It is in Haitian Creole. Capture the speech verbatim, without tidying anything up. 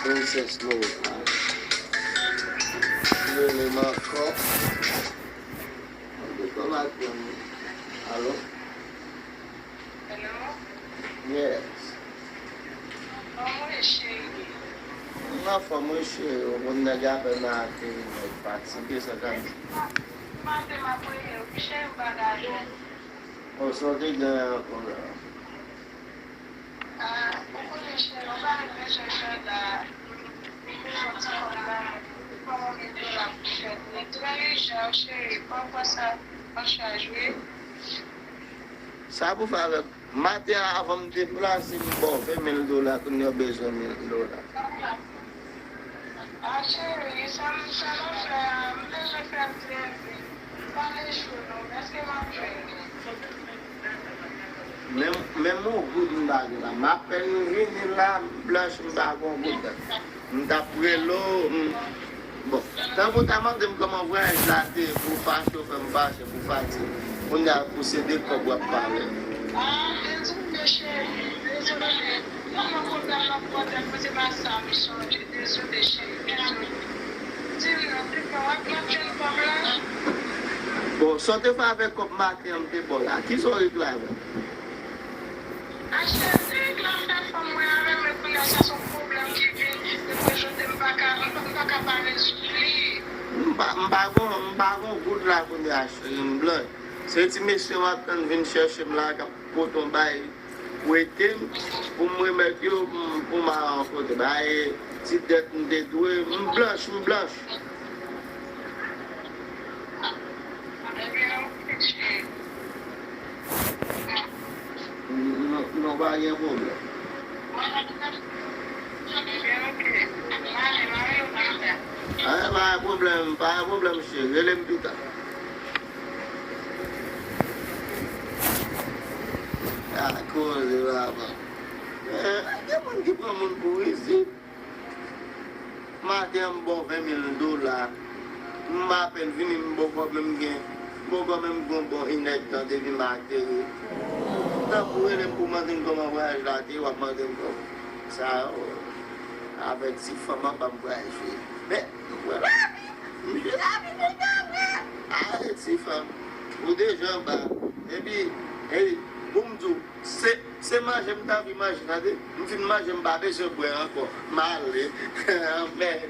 Princess Love. Rele m ankò. Mande kòman alo? Hello? Yes. Kòman w ye, cheri? M anfòm wi, cheri. Ou konn nèg apèn ateri, nèg fatige, sa ka. Maten m ap rele w, cheri, m pa ka jwenn ou. O, sa w te gen ankò la? Ah, ou konnen, cheri, yon bagay m bezwen fè la. Ou bezwen ti kòb la, kòman m gen dola pou fè l? Li trè ijan, cheri, pa pran sa an chaj, wi. Sa pou fè avèk maten an, avan m deplase, m ba w ven mil dola, kounye a w bezwen mil dola. Ah, cheri, sa m, sa m ap fè a, m bezwen fè l trè vit. M pa lè cho non, èske m ap jwenn li? Men, menm yon goud m pa gen la. M apèn vini la, m blanch, m pa gen yon goud. M t ap rele w, m, bon, tankou w ta mande m kòman vwayaj la te ye, pou w fache, w fè m fache, pou fache. Kounye a, pou se de kòb w ap pale. Ah, dezole, cheri, dezole. Kòman pwoblèm nan pwoblèm, mwen se pa sa m sonje. Dezole, cheri, dezole. Di m non, di m non, w ap, w ap jwenn kòb la? Bon, sa w te fè avèk kòb maten an m te ba w la, kisa w regle avè l? A cheri, nèg la fè fanm mwen avè m, men kounye a sa se yon pwoblèm ki vin, depi jodi m pa ka, m pa, m pa ka pale sou li. M pa, m pa gon, m pa gon goud la kounye a, cheri, m blanch. Se ti mesye m ap tann vin chèche m la, k ap pote yon bay, prete m, pou m remèt yo, m, pou m al rankontre. Bay ti dèt m te dwe, m blanch, m blanch. Non, non, pa gen pwoblèm. Anyen, pa gen pwoblèm, pa gen pwoblèm, cheri. Rele m pita. A koze papa. Eh, gen moun ki pran moun pou rizib. Maten an, m ba w ven mil dola. M apèn vini, m ba w kòb, men m gen, m ba w kòb, men m gen yon bon inèdtan depi m ateri. Tankou w rele m pou mande m kòman vwayaj la te ye, w ap mande m kòman. Sa yo, avèk ti fanm anba m pral jwe. Men, m pran lavi, m jwe lavi pou m ta vre. Arete ti fanm, ou deja anba. Epi, epi, pou m di w, Se, se manje m t anvi manje, tande. M fin manje, m pa bezwen bwè ankò. M ale. Anmède.